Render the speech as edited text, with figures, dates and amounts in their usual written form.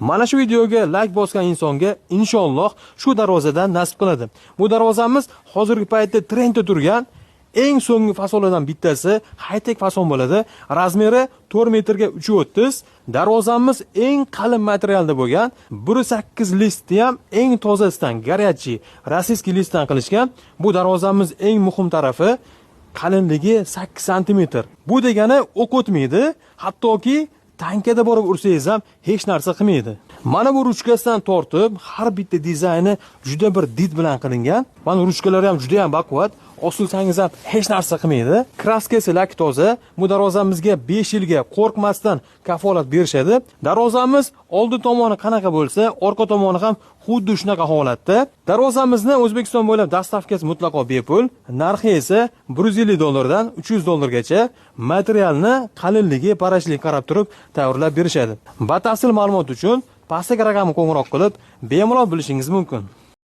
Mana shu videoga layk bosgan insonga inshaalloh shu darvozadan nasib qiladi. Bu darvozamiz hozirgi paytda trendda turgan eng so'nggi fasonlardan bittasi, high-tech fason bo'ladi. Размер i 4 metrga 3.30. Darvozamiz eng qalin materialda bo'lgan 1.8 лист ni ham eng tozasidan, горячий российский лист dan qilishgan. Bu darvozamiz eng muhim tarafi qalinligi 8 santimetr. Bu degani o'q o'tmaydi, hattoki tankada borib ursangiz ham hech narsa qilmaydi. Mana bu ruchkasidan tortib har bitta dizayni juda bir did bilan qilingan. Mana ruchkalari ham juda ham baquvvat. Osilsangiz ham hech narsa qilmaydi. Краска si lak toza. Bu darvozamizga 5 yilga qo'rqmasdan kafolat berishadi. Darvozamiz oldi tomoni qanaqa bo'lsa, orqa tomoni ham xuddi shunaqa holatda. Darvozamizni O'zbekiston bo'ylab доставка si mutlaqo bepul. Narxi esa 150 dollardan 300 dollargacha. Materialni qalinligi, parachlik qarab turib tayyorlab berishadi. Batafsil ma'lumot uchun pastdagi raqamga qo'ng'iroq qilib, bemalol bilishingiz mumkin.